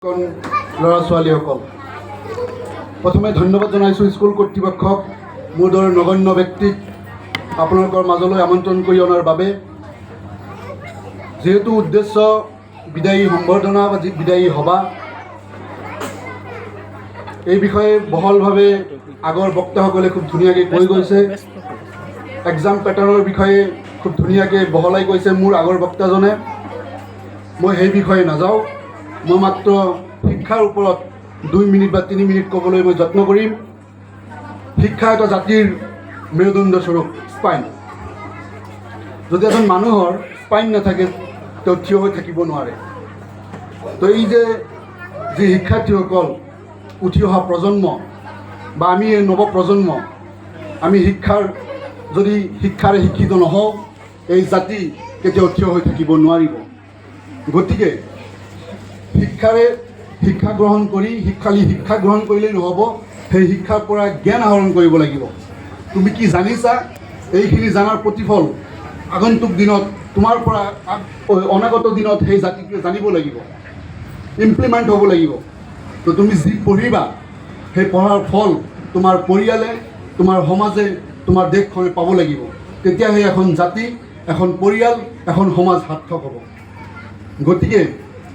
কণ ল'ৰা ছোৱালীসকল, প্ৰথমে ধন্যবাদ জনাইছোঁ স্কুল কৰ্তৃপক্ষক মোৰ দৰে নগণ্য ব্যক্তিক আপোনালোকৰ মাজলৈ আমন্ত্ৰণ কৰি অনাৰ বাবে। যিহেতু উদ্দেশ্য বিদায়ী সম্বৰ্ধনা বা বিদায়ী সভা, এই বিষয়ে বহলভাৱে আগৰ বক্তাসকলে খুব ধুনীয়াকৈ কৈ গৈছে। এক্সাম পেটাৰ্ণৰ বিষয়ে খুব ধুনীয়াকৈ বহলাই কৈছে মোৰ আগৰ বক্তাজনে। মই সেই বিষয়ে নাযাওঁ। মই মাত্ৰ শিক্ষাৰ ওপৰত 2 মিনিট বা 3 মিনিট ক'বলৈ মই যত্ন কৰিম। শিক্ষা এটা জাতিৰ মেৰুদণ্ড স্বৰূপ, স্পাইন। যদি এজন মানুহৰ স্পাইন নাথাকে, তেওঁ থিয় হৈ থাকিব নোৱাৰে। তো এই যে যি শিক্ষাৰ্থীসকল, উঠি অহা প্ৰজন্ম বা আমি এই নৱপ্ৰজন্ম, আমি যদি শিক্ষাৰে শিক্ষিত নহওঁ, এই জাতি কেতিয়াও থিয় হৈ থাকিব নোৱাৰিব। গতিকে শিক্ষাৰে শিক্ষা গ্ৰহণ কৰি, খালি শিক্ষা গ্ৰহণ কৰিলেই নহ'ব, সেই শিক্ষাৰ পৰা জ্ঞান আহৰণ কৰিব লাগিব। তুমি কি জানিছা, এইখিনি জনাৰ প্ৰতিফল আগন্তুক দিনত তোমাৰ পৰা অনাগত দিনত সেই জাতিটোৱে জানিব লাগিব, ইমপ্লিমেণ্ট হ'ব লাগিব। তো তুমি যি পঢ়িবা, সেই পঢ়াৰ ফল তোমাৰ পৰিয়ালে, তোমাৰ সমাজে, তোমাৰ দেশখনে পাব লাগিব। তেতিয়াহে এখন জাতি, এখন পৰিয়াল, এখন সমাজ সাৰ্থক হ'ব। গতিকে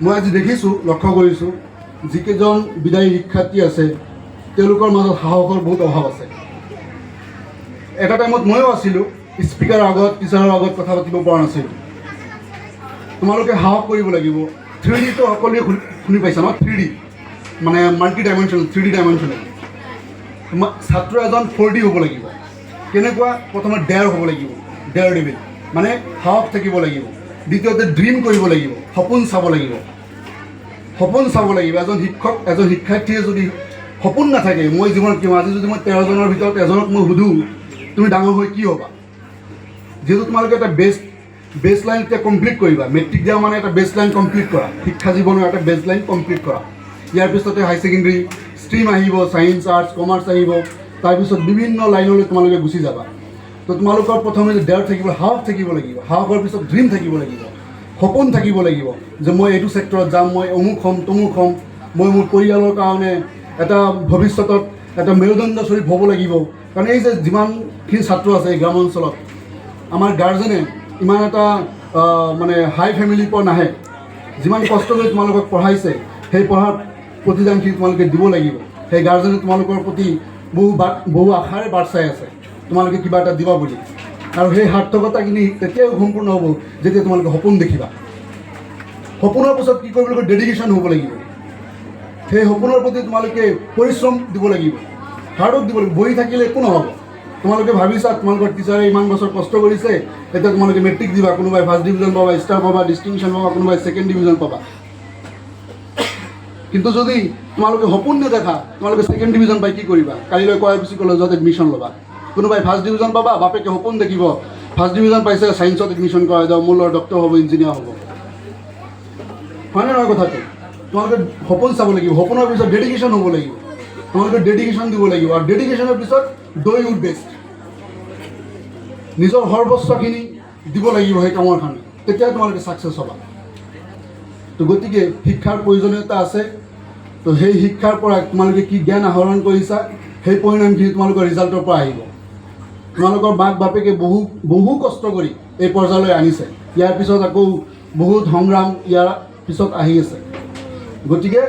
মই আজি দেখিছোঁ, লক্ষ্য কৰিছোঁ, যিকেইজন বিদায়ী শিক্ষাৰ্থী আছে, তেওঁলোকৰ মাজত সাহসৰ বহুত অভাৱ আছে। এটা টাইমত ময়ো আছিলোঁ, স্পীকাৰৰ আগত, টিচাৰৰ আগত কথা পাতিব পৰা নাছিলোঁ। তোমালোকে সাহস কৰিব লাগিব। 3Dটো সকলোৱে শুনি পাইছা ন? 3D মানে মাল্টি ডাইমেনশ্যনেল, 3D dimensional. তোমাৰ ছাত্ৰ এজন 4D হ'ব লাগিব। কেনেকুৱা? প্ৰথমে ডেয়াৰ হ'ব লাগিব, ডেয়াৰ ডেভিল, মানে সাহস থাকিব লাগিব। দ্বিতীয়তে ড্ৰিম কৰিব লাগিব, সপোন চাব লাগিব, সপোন চাব লাগিব। এজন শিক্ষক, এজন শিক্ষাৰ্থীয়ে যদি সপোন নাথাকে, মই জীৱনত কি হ'ম? আজি যদি মই 13জনৰ ভিতৰত এজনক মই সোধোঁ, তুমি ডাঙৰ হৈ কি হ'বা? যিহেতু তোমালোকে এটা বেছ লাইন এতিয়া কমপ্লিট কৰিবা। মেট্ৰিক দিয়া মানে এটা বেছ লাইন কমপ্লিট কৰা, শিক্ষা জীৱনৰ এটা বেছ লাইন কমপ্লিট কৰা। ইয়াৰ পিছতে হাই ছেকেণ্ডেৰী ষ্ট্ৰীম আহিব, ছায়েন্স, আৰ্টছ, কমাৰ্চ আহিব। তাৰপিছত বিভিন্ন লাইনলৈ তোমালোকে গুচি যাবা। তো তোমালোকৰ প্ৰথমে ডেয়াৰ থাকিব, সাহস থাকিব লাগিব। সাহসৰ পিছত ড্ৰিম থাকিব লাগিব, সপোন থাকিব লাগিব যে মই এইটো ছেক্টৰত যাম, মই অমুক হ'ম, তমুক হ'ম, মই মোৰ পৰিয়ালৰ কাৰণে এটা ভৱিষ্যতত এটা মেৰুদণ্ড স্বৰূপ হ'ব লাগিব। কাৰণ এই যে যিমানখিনি ছাত্ৰ আছে এই গ্ৰাম অঞ্চলত, আমাৰ গাৰ্জেনে ইমান এটা মানে হাই ফেমিলিৰ পৰা নাহে। যিমান কষ্ট কৰি তোমালোকক পঢ়াইছে, সেই পঢ়াৰ প্ৰতিদানখিনি তোমালোকে দিব লাগিব। সেই গাৰ্জেনে তোমালোকৰ প্ৰতি বহু আশাৰে বাট চাই আছে, তোমালোকে কিবা এটা দিবা বুলি। আৰু সেই সাৰ্থকতাখিনি তেতিয়াই সম্পূৰ্ণ হ'ব যেতিয়া তোমালোকে সপোন দেখিবা। সপোনৰ পাছত কি কৰিব লাগিব? ডেডিকেশ্যন হ'ব লাগিব। সেই সপোনৰ প্ৰতি তোমালোকে পৰিশ্ৰম দিব লাগিব, হাৰ্ডৱৰ্ক দিব লাগিব। বহি থাকিলে একো নহ'ব। তোমালোকে ভাবিছা তোমালোকৰ টিচাৰে ইমান বছৰ কষ্ট কৰিছে, এতিয়া তোমালোকে মেট্ৰিক দিবা, কোনোবাই ফাৰ্ষ্ট ডিভিজন পাবা, ষ্টাৰ পাবা, ডিষ্টিংশ্যন পাবা, কোনোবাই ছেকেণ্ড ডিভিজন পাবা। কিন্তু যদি তোমালোকে সপোন নেদেখা, তোমালোকে ছেকেণ্ড ডিভিজন পাই কি কৰিবা? কালিলৈ কয়াকুছি কলেজত এডমিশ্যন ল'বা। কোনোবাই ফাৰ্ষ্ট ডিভিজন পাবা, বাপেকে সপোন দেখিব, ফাৰ্ষ্ট ডিভিজন পাইছে, ছায়েন্সত এডমিশ্যন কৰাই দিওঁ, মোৰ ল'ৰা ডক্টৰ হ'ব, ইঞ্জিনিয়াৰ হ'ব। হয়নে নহয় কথাটো? তোমালোকে সপোন চাব লাগিব। সপোনৰ পিছত ডেডিকেশ্যন হ'ব লাগিব। তোমালোকে ডেডিকেশ্যন দিব লাগিব আৰু ডেডিকেশ্যনৰ পিছত do your best, নিজৰ সৰ্বস্বখিনি দিব লাগিব সেই কামৰ কাৰণে। তেতিয়া তোমালোকে ছাকচেছ হ'বা। তো গতিকে শিক্ষাৰ প্ৰয়োজনীয়তা আছে। তো সেই শিক্ষাৰ পৰা তোমালোকে কি জ্ঞান আহৰণ কৰিছা, সেই পৰিণামখিনি তোমালোকৰ ৰিজাল্টৰ পৰা আহিব। তোমালোকৰ মাক বাপেকে বহু বহু কষ্ট কৰি এই পৰ্যায়লৈ আনিছে। ইয়াৰ পিছত আকৌ বহুত সংগ্ৰাম ইয়াৰ পিছত আহি আছে। গতিকে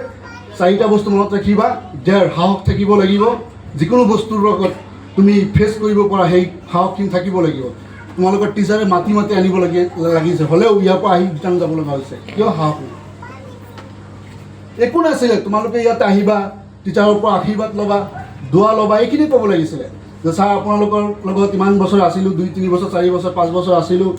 চাৰিটা বস্তু মনত ৰাখিবা। ডেয়াৰ, সাহস থাকিব লাগিব। যিকোনো বস্তুৰ লগত তুমি ফেচ কৰিব পৰা সেই সাহসখিনি থাকিব লাগিব। তোমালোকৰ টিচাৰে মাতি মাতি আনিব লাগিছে, হ'লেও ইয়াৰ পৰা আহি ৰিটাৰ্ণ যাব লগা হৈছে। কিয়? সাহস নাই। একো নাছিলে। তোমালোকে ইয়াতে আহিবা, টিচাৰৰ পৰা আশীৰ্বাদ ল'বা, দোৱা ল'বা, এইখিনি ক'ব লাগিছিলে যে ছাৰ, আপোনালোকৰ লগত ইমান বছৰ আছিলোঁ, 2-3 বছৰ, 4 বছৰ, 5 বছৰ আছিলোঁ।